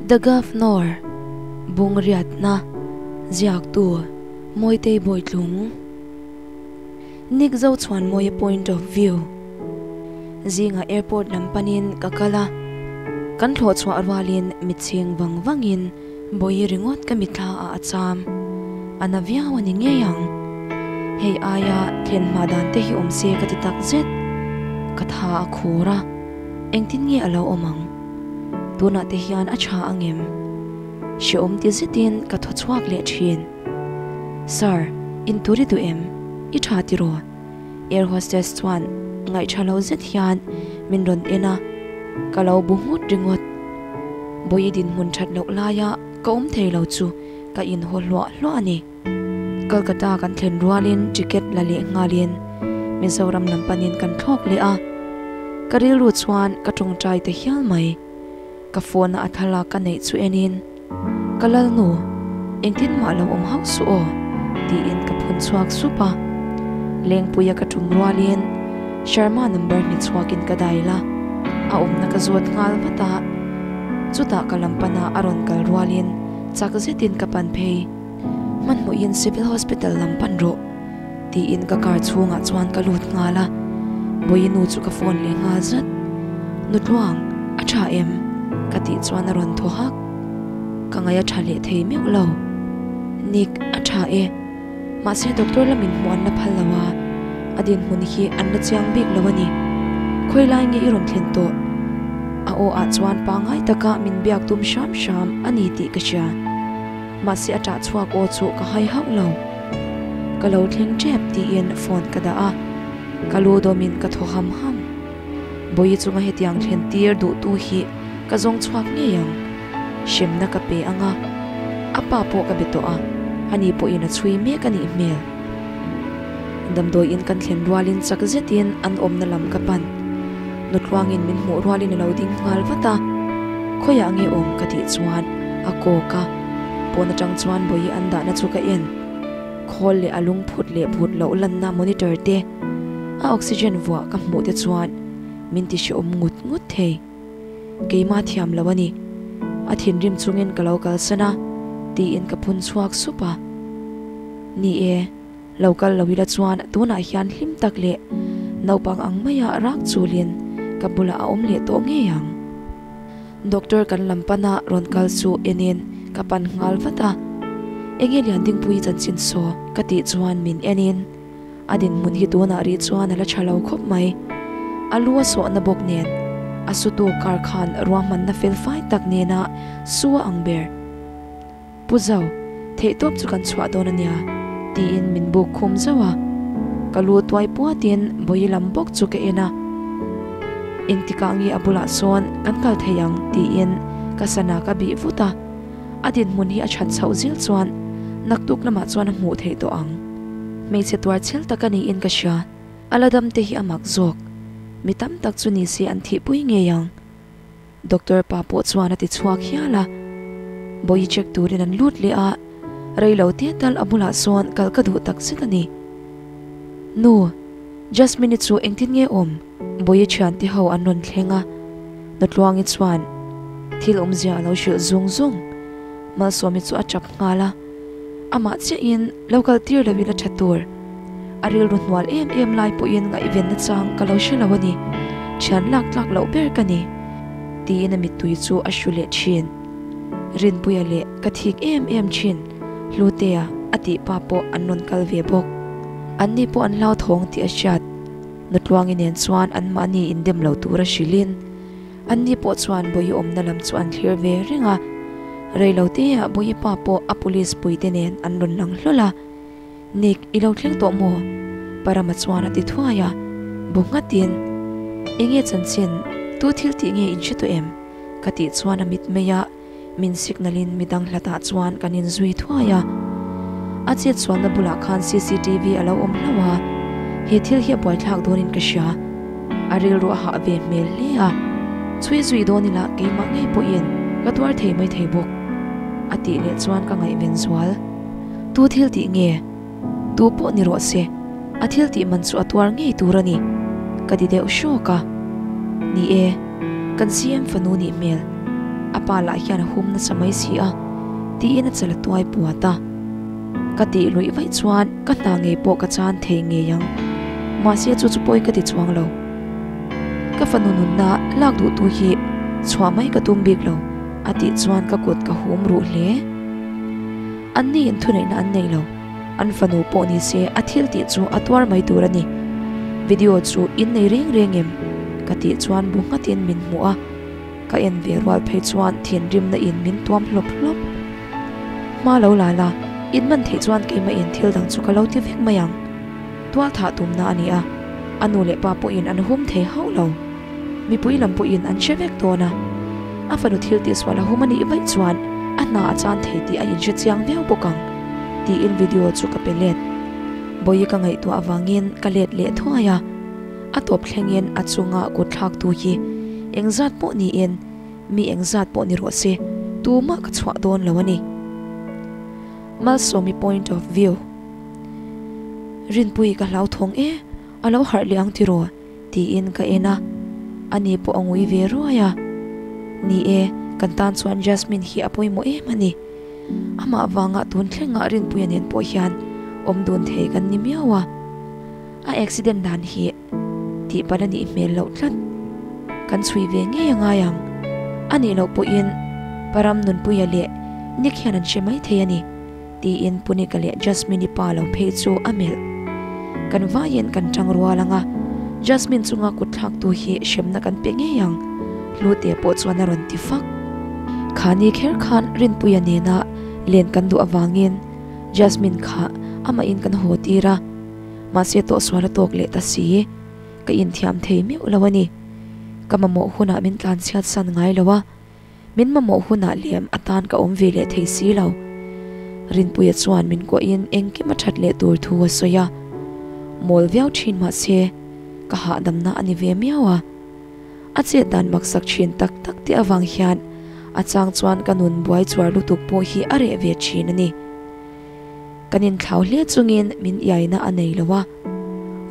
The Governor, Bungriatna, Ziaktu, Mawitei Bawitlung, Nick Zochhuanmawia Point of View, Zingah airport lam panin ka kal a, kan thlawh chhuah rualin mitchhing vang vangin Bawi ringawt ka mitthla ah a cham. A na viau a ni ngei ang. Hei aia thlen hma dan te hi awm se ka ti tak zet. Ka tha a khur a, engtin nge a lo awm ang? Tunah te hian a tha angem? Hrehawm ti zetin ka thaw chhuak leh thin. Sir, in tur i duh em? I tha tiraw? Air hostess chuan ngaihṭha lo zet hian min rawn en a, ka lo bu nghut ringawt. Bawi dinhmun ṭhat loh laia ka awm thei lo chu ka inhaw hluah hluah a ni. Kolkata kan thlen rualin ticket la leh nghalin Mizoram lam panin kan thlawk leh a, ka rilru chuan ka tawngtai ta hial mai. Ka phone a a thlalak ka neih chu enin, Ka lalnu, engtin mah lo awm hauh suh aw, tiin ka phun chhuak sup a. Lengpuia ka tum rualin Sharma number hni chhuakin ka dail a, a awmna ka zawt nghal vat a. Chutah ka lam pana a rawn kal rualin chak zetin ka pan phei. Hmanhmawhin Civil Hospital lam pan rawh, tiin ka car chhungah chuan ka lut nghal a. Bawiinu chu ka phone leh nghal zat. Nutluang, a tha em? ka tih chuan a rawn thaw hak. Ka ngaih a tha leh thei meuh lo. Nick, a tha e. Mahse doctor lamin hmuh an la phal lo a, a dinhmun hi an la chiang bik lo a ni. Khawi lai nge i rawn thlen tawh? A aw ah chuan pangngai taka min biak tum hram hram a ni tih ka hria. Mahse a ṭah chhuak aw chu ka hai hauh lo. Ka lo thleng ṭep tiin phone ka dah a, ka lu dawmin ka thaw ham ham. Bawi chunga hetiang thlen tir duhtu hi ka zawng chhuak ngei ang. Hremna ka pe ang a, a pa pawh ka be tawh a, ani pawhin a chhui mek a nih hmel. Damdawiin kan thlen rualin chak zetin an awmna lam ka pan. Nutluangin min hmuh rualin a lo ding nghal vat a, Khawiah nge awm ka tih chuan a kawk a, pawn atang chuan bawi an dahna chu ka en. Khawl leh a lung phut leh phut loh lanna monitor te, a oxygen vuah ka hmuh te chuan min ti hrehawm ngut ngut thei. Keimah thiam lo a ni. A thinrim chungin ka lo kalsan a, tiin ka phun chhuak sup a. Ni e. Lo kal lo ila chuan tunah hian hlim tak leh naupang ang maia rak chulin ka bulah a awm leh tawh ngei ang. Doctor kan lam pana rawn kal chu enin ka pan nghal vat a, Enge Liandingpuii chanchin saw? ka tih chuan min enin a dinhmun hi tunah rih chuan a la tha lo khawp mai. A lu a sawhna bawk nen a sutu kar khan ruahmanna fel fai tak nena su a ang ber. Pu Zau, theihtawp chu kan chhuah dawn a nia, tiin min buk khum zauh a. Ka lu tuai puatin bawi lam bawk chu ka en a. Engtikah nge a bulah sawn kan kal thei ang tiin ka sana ka bih vut a. A dinhmun hi a that chhoh zil chuan naktuk lamah chuan a hmuh theih tawh ang. Hmeichhe tuar chhel tak a niin ka hria. A la dam te hi a mak zawk. Mi tam tak chu ni se an thihpui ngei ang. Doctor pa pawh chuan a ti chhuak hial a, bawi check turin an lut leh a, reilo te tal a bulah sawn kal ka duh tak zet a ni. Nu, Jasmine-i chu engtin nge awm? Bawi thiante ho an rawn thleng a, Nutluangi chuan thil awmzia a lo hrilh zung zung. Malsawmi chu a tap nghal a, amah chiahin lo kal tir loin a tha tur. A rilru hnual em em lai pawhin ngaihven nachang ka lo hre lo a ni, thian lak tlak loh ber ka ni, tiin a mittui chu a hru leh thin. Rinpuia leh ka thik em em thin, Hlutea a tih pa pawh an rawn kal ve bawk. Anni pawh an hlauthawng tih a hriat. Nutluangi nen chuan anmahni indem lo tura hrilhin Anni pawh chuan Bawihi awmna lam chu an thlir ve reng a, reilo teah Bawihi pa pawh a police puite nen an rawn lang hlawl a. Nick, i lo thleng tawh maw? Parama chuan a ti thuai a, bu nghatin, Enge chanchin, tu thil tih nge in hre tawh em? ka tih chuan a mit mai a, min signal in midang hlatah chuan kan inzui thuai a. A chet chuanna bulah khan cctv a lo awm hlauh a, he thil hi a buaithlak dawnin ka hria. A rilru a hah ve hmel hle a, chhui zui dawn ila keimah ngei pawhin ka tuar thei mai thei bawk a tih leh chuan ka ngaihven zual. Tu thil tih nge? Tu pawh ni rawh se, a thil tih man chu a tuar ngei tur a ni, ka ti deuh hrawk a. Ni e, kan CM fanu nih hmel. pa lah hian a hum nasa mai si a, tiin a chal a tuai puat a. Ka tih luih vaih chuan ka hna ngei pawh ka chan thei ngei ang. Mahse chu chu pawi ka ti chuang lo. Ka fanu nunna lak duh tu hi chhuah mai ka tum bik lo, a tih chuan ka kut ka hum ruh hle. An ni in thuneihna an nei lo. An fanu pawh ni se a thil tih chu a tuar mai tur a ni. Video chu in nei reng reng em? Ka tih chuan bu nghatin min hmuh a. Ka en ve rual phei chuan thinrimna in min tuam hlawp hlawp. Hma lo la la, in man theih chuan keimah in thil dang chu ka lo ti vek mai ang. Tual thah tumna a ni a, a nu leh pa pawhin an hum thei hauh lo. Mipui lam pawhin an hre vek dawn a, a fanu thil tihsual a hum a nih vaih chuan a hna a chan thei tih a inhre chiang viau bawk ang tiin video chu ka pe let. Bawihi ka ngaihtuah avangin ka let leh thuai a, a tawp thlengin a chunga kut thlaktu hi engzat pawh niin mi engzat pawh ni rawh se tumah ka chhuah dawn lo a ni. Malsawmi point of view. Rinpui ka hlauthawng e, a lo harh leh ang tiraw? Tiin ka en a, ani pawh a ngui ve ruai a. Ni e, kan tan chuan Jasmine hi a pawimawh em a ni. Amah vanga tun thlengah Rinpuia nen pawh hian awm dun thei kan ni miau a. A accident dan hi tih palh a nih hmel loh tlat. Kan chhui ve ngei a ngai ang. A nih loh pawhin Param Nunpuia leh Nick hian an hre mai thei a ni. Tiin Punika leh Jasmine-i pa lo phei chu a melh. Kan vaiin kan tang rual ang a, Jasmine chunga kut thlaktu hi hremna kan pe ngei ang, Hlute pawh chuan a rawn ti fak. Khani kher khan Rinpuia nena len kan duh avangin Jasmine kha amahin kan haw tir a, mahse tawhsual a tawk leh ta si. Ka inthiam thei meuh lo a ni. Ka mamawh hunah min tlanchhiat san ngai lo a. Min mamawh hunah lem atan ka awm ve leh thei si lo. Rinpuia chuan min kuahin engkim a that leh tur thu a sawi a. Mawl viau thin mah se, ka hahdamna a ni ve miau a. A chet dan maksak thin tak tak te avang hian a chang chuan ka nun buai chuar lutuk pawh hi a reh ve thin a ni. Kan inthlau hle chungin min iaina a nei lo a.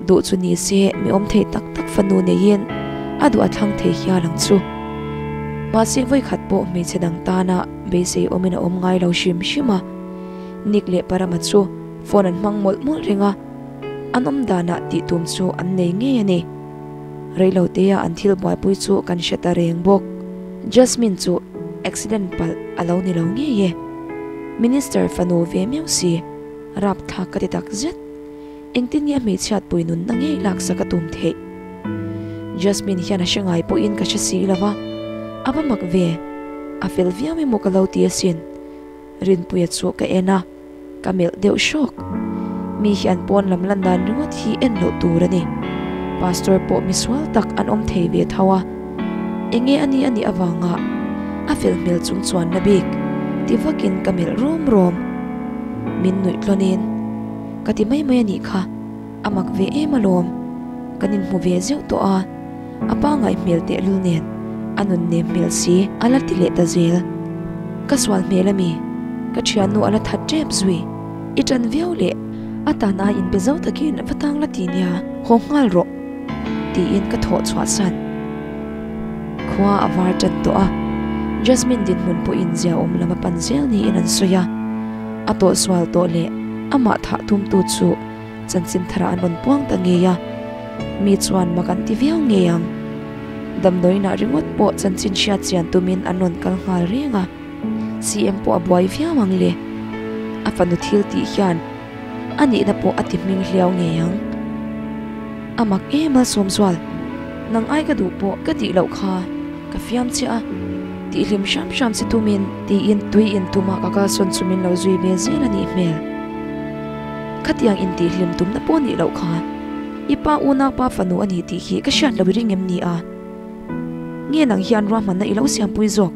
Duh chu ni se mi awm thei tak tak fanu neiin a duh a thlang thei hial ang chu. Mahse vawikhat pawh hmeichhe dang tana beisei awmin a awm ngai lo hrim hrim a. Nick leh Parama chu phone an hmang mawlh mawlh reng a, an awm danah tih tum chu an nei ngei a ni. Reilotea an thil buaipui chu kan hre ta reng bawk. Jasmine chu accident palh a lo ni lo ngei e. Minister fanu ve miau si, rapthlak ka ti tak zet. Engtin nge a hmeichhiat pui nunna ngei laksak a tum theih? Jasmine hian a hre ngai pawhin ka hre si lo va, a va mak ve, a fel viau emaw ka lo ti asin. Rinpuia chu ka en a, ka melh deuh hrawk. Mi hian pawn lam lan dan ringawt hi en loh tur a ni. Pastor pawh misual tak an awm thei ve tho a, enge a ni a nih avanga a fel hmel chung chuan na bik ti vakin ka melh rawm rawm. Min nuih tlawnin. Ka ti mai mai a nih kha, a mak ve em alawm. Kan inhmu ve zeuh tawh a, a pa ngaih hmel tehlul nen a nun nem hmel si a la ti leh ta zel. Ka sual hmel a mi, ka thiannu a la that tep zui. I tan viau leh a tan a inpe zo takin va tang la ti nia, haw nghal rawh tiin ka thawh chhuah san. Khua a var tan tawh a, Jasmine dinhmun pawhin zia awm lam a pan zel niin an sawi a. A tawhsual tawh leh amah thah tumtu chu chanchin tharah an rawn puang ta ngei a, mi chuan mak an ti viau ngei ang. Damdawiinah ringawt pawh chanchin hriat chian tumin an rawn kal nghal reng a, CM pawh a buai viau ang le. A fanu thil tih hian a nihna pawh a ti hming hliau ngei ang. A mak em a Sawmzual, nang ai ka duh pawh ka tih loh kha ka fiam che a, tihhlim hram hram che tumin tiin tui in tuma ka kalsawn chu min lo zui ve zel a nih hmel. Khatiang in tihhlim tumna pawh nih loh kha i pa unaupa fanu a ni tih hi ka hriat lo i ring em ni a? Nge nang hian ruahmanna i lo siampui zawk?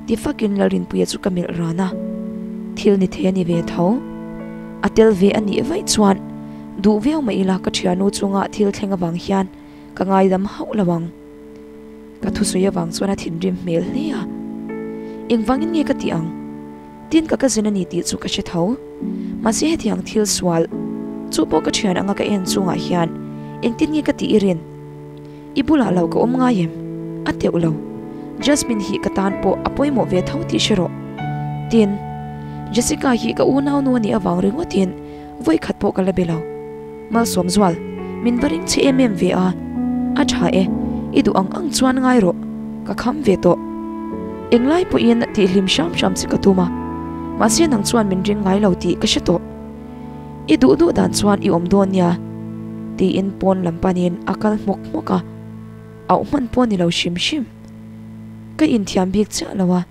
Ti fakin Lalrinpuia chu ka melh ran a, thil ni thei a ni ve tho. A tel ve a nih vaih chuan duh viau mah ila ka thiannu chunga thil thleng avang hian ka ngaidam hauh lo ang. Ka thusawi avang chuan a thinrim hmel hle a, Engvangin nge ka tih ang? Tin ka cousin a ni tih chu ka hre tho. Mahse hetiang thil sual chu pawh ka thian anga ka en chungah hian engtin nge ka tih i rin? I bulah lo ka awm ngai em? A teuh lo. Jasmine hi ka tan pawh a pawimawh ve tho tih hre rawh. Tin, Jessica hi ka unaunu a nih avang ringawtin vawi khat pawh ka la be lo. Malsawmzual, min va ring che em em ve a. A tha e, i duh ang ang chuan ngai rawh, ka kham ve tawh. Englai pawhin tih hlim hram hram che ka tum a, mahse nang chuan min ring ngai lo tih ka hre tawh. I duh duh dan chuan i awm dawn nia, tiin pawn lam panin a kal hmawk hmawk a, auh hman pawh ni lo hrim hrim. Ka inthiam bik chiah lo a,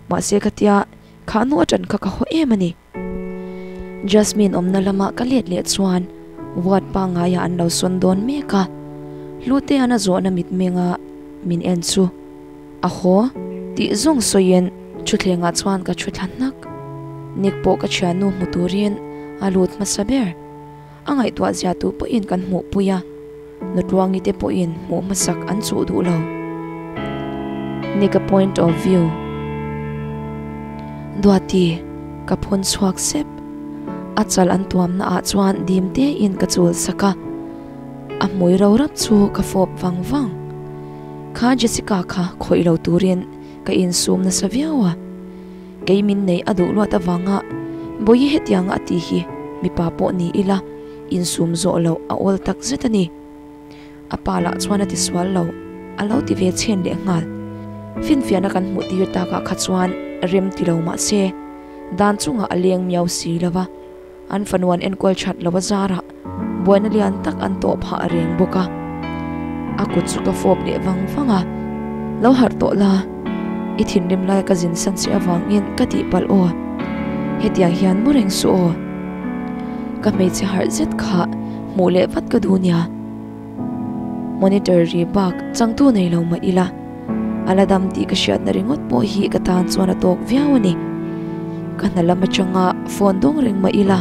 mahse ka tia kha nu atang kha ka haw em a ni. Jasmine awmna lama ka let leh chuan ward pangaiah an lo sawn dawn mek a, Hlutea'n a zawhna mitmenga min en chu a haw tih zawng sawiin thutthlengah chuan ka thu thla hnak. Nick pawh ka thiannu hmu turin a lut hmasa ber. A ngaihtuah zia tu pawhin kan hmuhpui a, Nutluangi te pawhin hmuh hmasak an chuh duh lo. Nick a point of view. Duati, ka phun chhuak sep. A chal an tuamna ah chuan dim te in ka chul sak a, a hmui ro rap chu ka fawp vang vang. Kha Jessica kha khawih lo turin ka insum nasa viau a. Kei min nei a duh luat avanga Bawihi hetianga a ti hi mipa pawh ni ila insum zawh loh a awl tak zet a ni. A pa lah chuan a ti sual lo, a lo ti ve chhen leh nghal. Finfiahna kan hmuh tir takah kha chuan rem ti lo mah se, dan chungah a leng miau si lo va, an fanu an enkawl that lo a zarah buaina lian tak an tawh phah reng bawk a. A kut chu ka fawp leh vang vang a, Lo harh tawh la, i thinrim lai ka zin san che avangin ka tihpalh aw, hetiang hian mu reng suh aw. Ka hmeichhe harh zet kha hmuh leh vat ka duh nia. Monitor ri bak changtu nei lo mah ila, a la dam tih ka hriatna ringawt pawh hi ka tan chuan a tawk viau a ni. Ka hna lam atanga phone dawng reng mah ila,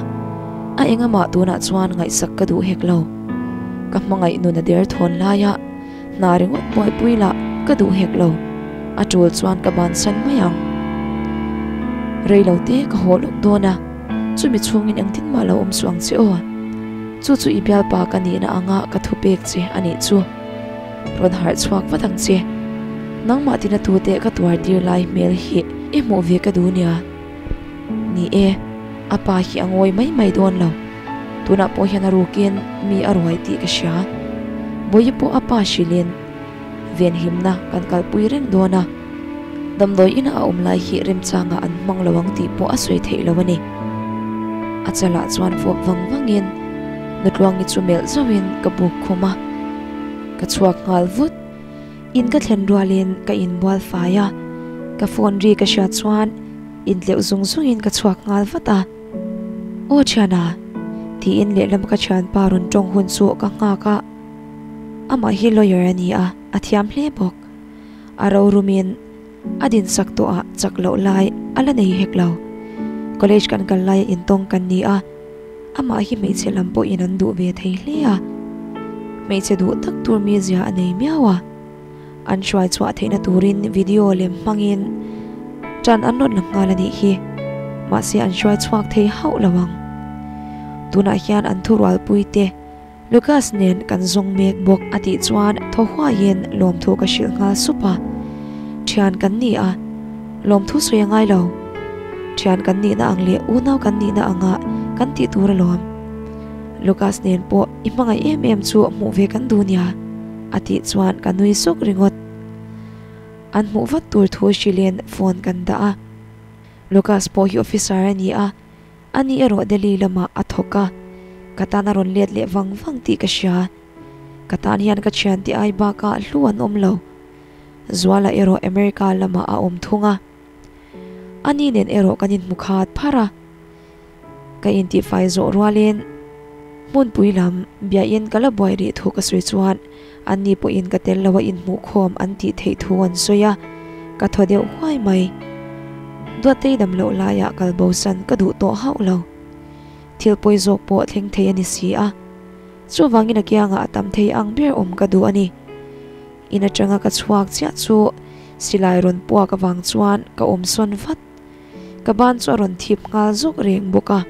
a engamah tunah chuan ngaihsak ka duh hek lo. Ka hmangaih nun a der thawn laia hna ringawt buaipui lah ka duh hek lo, a tul chuan ka bansan mai ang. Reilo te ka haw lawk dawn a, chumi chhungin engtin mah lo awm suh ang che aw. Chu chu i bialpa ka nihna anga ka thupek che a nih chu. Rawn harh chhuak vat ang che. Nangmah tina tute ka tuar tir lai hmel hi i hmuh ve ka duh nia. Ni e, a pa hi a ngawi mai mai dawn lo. Tunah pawh hian a rukin mi a ruai tih ka hria. Bawihi pawh a pa hrilhin venhimna kan kalpui reng dawn a. Damdawi ina a awm lai hi remchangah an hmang lo ang tih pawh a sawi theih lo a ni. A chalah chuan fawp vang vangin Nutluangi chu melh zauhin ka buk khum a, ka chhuak nghal vut. In ka thlen rualin ka inbual fai a, ka phone ri ka hriat chuan intleuh zung zungin ka chhuak nghal vat a. Aw thiana, tiin lehlam ka thianpa rawn tawng hun chu ka nghak a, amah hi lawyer a ni a, a thiam hle bawk. A rorumin a dinsak tawh ah chak loh lai a la nei hek lo. College kan kal laia intawng kan ni a, amah hi hmeichhe lam pawhin an duh ve thei hle a. Hmeichhe duh tak tur mizia a nei miau a. An hruai chhuah theihna turin video lem hmangin tan an rawn la nghal a nih hi. Mahse an hruai chhuak thei hauh lo ang. Tunah hian an thurualpui te Lucas nen kan zawng mek bawk a tih chuan thaw huaiin lawmthu ka hrilh nghal sup a, Thian kan ni a, lawmthu sawi a ngai lo. Thian kan nihna ang leh unau kan nihna anga kan tih tur alawm. Lucas nen pawh i hmangaih em em chu hmuh ve kan duh nia a tih chuan ka nui suk ringawt. An hmuh vat tur thu hrilhin phone kan dah a, Lucas pawh hi officer a ni a, Ani erawh Delhi lamah a thawk a, ka tan a rawn let leh vang vang tih ka hria. Ka tan hian ka thian tih ai bakah hlu an awm lo. Zuala erawh America lamah a awm thung a. Ani nen erawh kan inhmu khat phar a. Ka intihfai zawh rualin hmunpui lam biain ka la buai rih thu ka sawi chuan anni pawhin ka tel lo a inhmuhkhawm an tih theih thu an sawi a, ka thaw deuh huai mai. Duattei dam loh laiah kal bosan ka duh tawh hauh lo. Thil pawi zawk pawh thleng thei a ni si a, chuvangin a kiangah a tam thei ang ber awm ka duh a ni. In atanga ka chhuak chiah chu silai rawn puak avang chuan ka awm sawn vat. Ka ban chu a rawn thip nghal zawk reng bawk a.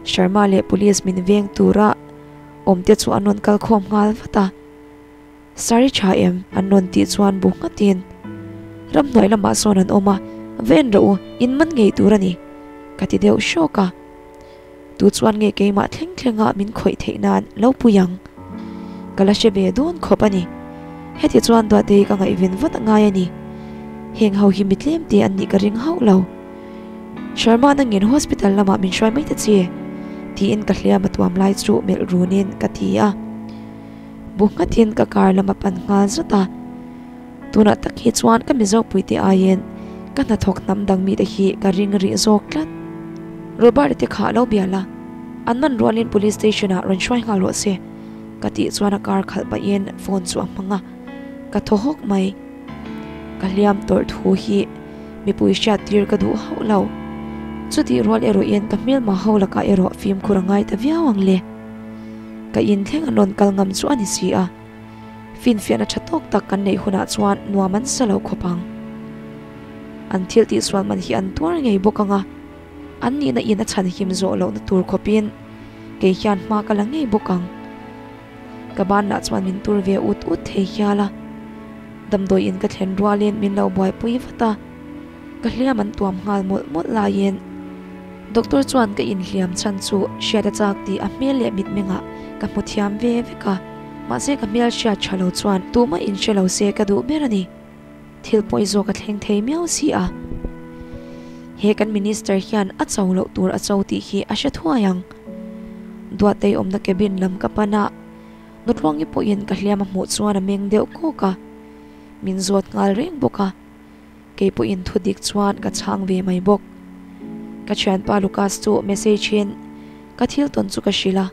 Sharma leh police min veng tura awmte chu an rawn kal khawm nghal vat a. Sari tha em? An rawn tih chuan bu nghatin. Ramhnuai lamah sawn an awm a, va en rawh u, in man ngei tur a ni, ka ti deuh hrawk a. Tu chuan nge keimah thleng thlenga min khawih theih nan lo pui ang? Ka la hre ve dawn khawp a ni. Heti chuan Duatei ka ngaihven vat a ngai a ni. Heng ho hi mi tlem te an nih ka ring hauh lo. Sharma nangin hospital lamah min hruai mai ta che, tiin ka hliam a tuam lai chu melh runin ka ti a. Bu nghatin ka car lam a pan nghal zat a. Tunah tak hi chuan ka Mizo puite aiin ka hnathawk hnam dang mite hi ka ring rih zawk tlat. Robert-a te kha lo bia la, an man rualin police station-ah rawn hruai nghal rawh se, ka tih chuan a car khalh pahin phone chu a hmang a, ka thaw hawk mai. Ka hliam tawrh thu hi mipui hriat tir ka duh hauh lo. Chutih rual erawhin ka hmelma ho lakah erawh fimkhur a ngai ta viau ang le. Ka inthleng an rawn kal ngam chu a ni si a. Finfiahna tha tawk tak kan neih hunah chuan nuam an sa lo khawp ang. An thil tihsual man hi an tuar ngei bawk ang a, an nihna in a chhanhim zawh lohna tur khawpin kei hian hma ka la ngei bawk ang. Ka banlah chuan min tur ve ut ut thei hial a, damdawi in ka thlen rualin min lo buaipui vat a, ka hliam an tuam nghal mawlh mawlh laiin doctor chuan ka inhliam chhan chu hriat a chak tih a hmel leh mitmengah ka hmu thiam ve vek a. Mahse ka hmel hriat tha lo chuan tumah in hre lo se ka duh ber a ni. Thil pawi zawk a thleng thei miau si a. He kan minister hian a cho loh tur a cho tih hi a hre thuai ang. Duatei awmna cabin lam ka pan a, Nutluangi pawhin ka hliam a hmuh chuan a meng deuh kawk a, min zawt nghal reng bawk a. Kei pawhin thu dik chuan ka chhang ve mai bawk. Ka thianpa Lucas chu message in ka thil tawn chu ka hrilh a.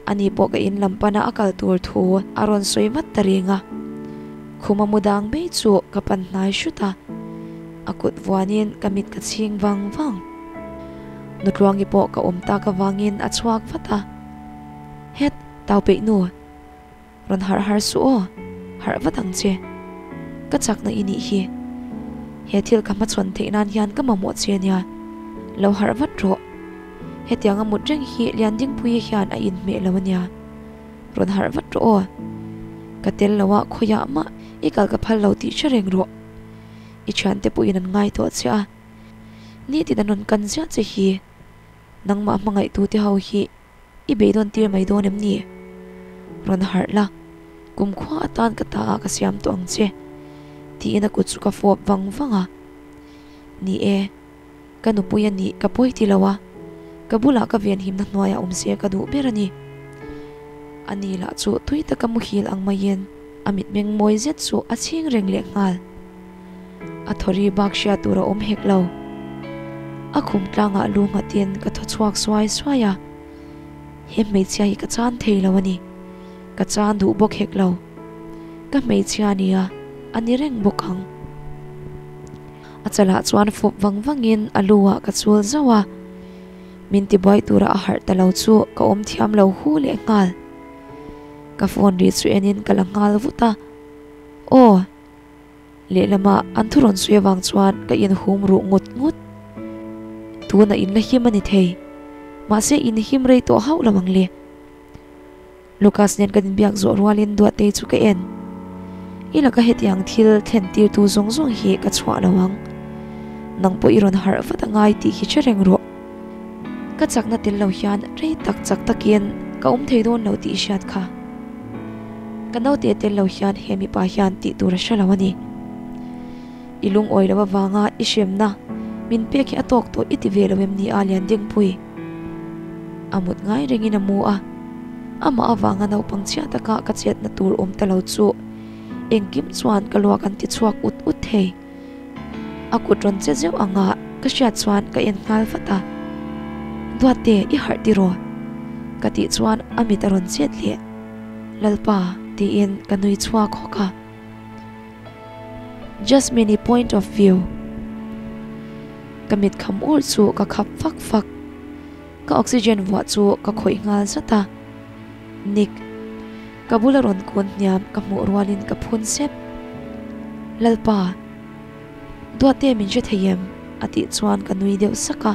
Ani pawh ka in lam pana a kal tur thu a rawn sawi vat ta reng a. Khuma mu dang mai chu ka pan hnai hrut a, a kut vuanin ka mit ka chhing vang vang. Nutluangi pawh ka awm tak avangin a chhuak vat a. Het, tau peih nu. Rawn harh har suh aw, harh vat ang che. Ka chakna i nih hi. He thil ka hmachhawn theih nan hian ka mamawh che ania, lo harh vat rawh. Hetianga mut reng hi Liandingpuii hian a inhmeh lo ania. Rawn harh vat rawh aw. Ka tel lo a, khawiah mah i kal ka phal lo tih hre reng rawh. I thiante pawhin an ngai tawh che a, nitin an rawn kan ziah che hi. Nangmah hmangaihtute ho hi I beidawn tir mai dawn em ni? Rawn harh la, kumkhua atan ka ta ah ka siam tawh ang che, tiin a kut chu ka fawp vang vang a. Ni e, ka nupui a nih ka pawi ti lo a, ka bulah ka venhimna hnuaiah awm se ka duh ber a ni. A ni lah chu tui taka muhil ang maiin a mitmeng mawi zet chu a chhing reng leh nghal. A thawri bak hriat tur a awm hek lo. A khum tlangah lu nghatin ka thaw chhuak suai suai a. He hmeichhia hi ka chan thei lo a ni. Ka chan duh bawk hek lo. Ka hmeichhia a nia, a ni reng bawk ang. A chalah chuan fawp vang vangin a lu ah ka chul zauh a. Min tibuai tura a harh ta lo chu ka awm thiam lo hu leh nghal. Ka phone ri chu enin ka la nghal vut a. Aw. Lehlamah an thu rawn sawi avang chuan ka inhum ruh ngut ngut. Tuna in la him a ni thei. Mahse in him rei tawh hauh lo ang le. Lucas nen kan inbiak zawh rualin Duatei chu ka en. I laka hetiang thil thlen tirtu zawng zawng hi ka chhuah lo ang. Nang pawh i rawn harh vat a ngai tih hi hre reng rawh. Ka chakna tel lo hian rei tak chak takin ka awm thei dawn lo tih i hriat kha. Ka naute tel lo hian he mipa hian tih tur a hre lo a ni. I lungawi lo avanga i hremna min pek hi a tawk tawh i ti ve lo em ni a Liandingpui? A mut ngai rengin a mu a, amah avanga naupang chhia taka ka chetna tur awm ta lo chu engkim chuan ka luak an ti chhuak ut ut thei. A kut rawn che zeuh anga ka hriat chuan ka en nghal vat a, Duatte i harh tiraw? Ka tih chuan a mit a rawn chet leh, Lalpa tiin ka nui chhuak hawk a. Jasmine-i point of view. Ka mit kham ur chu ka khap fak fak. Ka oxygen vuah chu ka khawih nghal zat a. Nick. Ka bula rawn kun hniam ka hmuh rualin ka phun sep. Lalpa, Duatte min hre thei em? a tih chuan ka nui deuh sak a.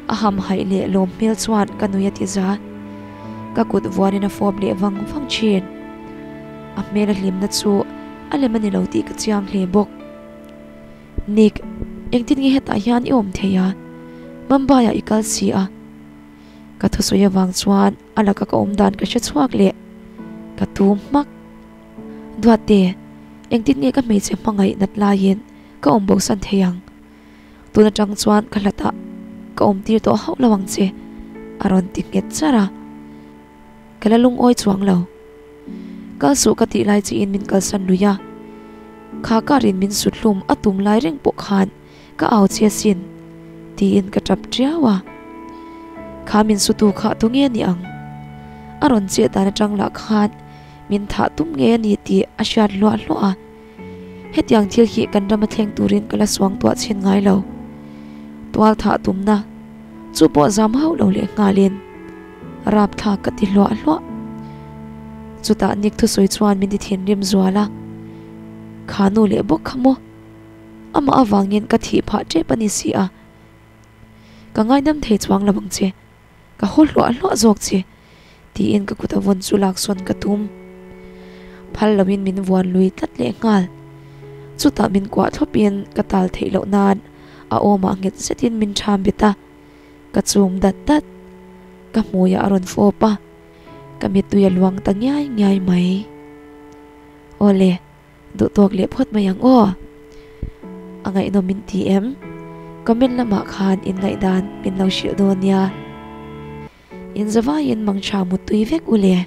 A hamhaih leh lawm hmel chuan ka nui a ti za. Ka kut vuanin a fawp leh vang vang thin. A hmel a hlimna chu a lem a ni lo tih ka chiang hle bawk. Nick, engtin nge hetah hian i awm thei a? Mumbai ah i kal si a. Ka thusawi avang chuan a laka ka awm dan ka hre chhuak leh ka tum hmak. Duatte, engtin nge ka hmeichhe hmangaih nat laiin ka awm bosan thei ang? Tun atang chuan ka hlatah ka awm tir tawh hauh lo ang che, a rawn ti nghet char a. Ka la lungawi chuang lo. Kal suh ka tih lai chiin min kalsan lui a, kha karin min sut hlum a tum lai reng pawh khan ka au che asin tiin ka tap tiau a. Kha min sutu kha tunge ni ang? A rawn chet dan atang lah khan min thah tum nge a ni tih a hriat hluah hluah a. Hetiang thil hi kan rama thleng turin ka la suang tuah chhin ngai lo. Tual thah tumna chu pawh zam hauh lo leh nghalin rapthlak ka ti hluah hluah. Chutah Nick thusawi chuan min ti thinrim zual a, Kha nu leh bawk kha maw? Amah avangin ka thih phah tep a ni si a, ka ngaidam thei chuang lo ang che. Ka haw hluah hluah zawk che, tiin ka kut a vawn chu lak sawn ka tum. Phal loin min vuan lui tlat leh nghal. Chutah min kuah thlawpin ka tal theih loh nan a awmah nghet zetin min ṭham bet a, ka chum dat dat. Ka hmuiah a rawn fawp a, ka mittui a luang ta ngiai ngiai mai. Awle. Duh tawk leh phawt mai ang aw. A ngaihnawm min ti em? Comment lamah khan in ngaihdan min lo hrilh dawn nia. In zavaiin mangtha muttui vek u le.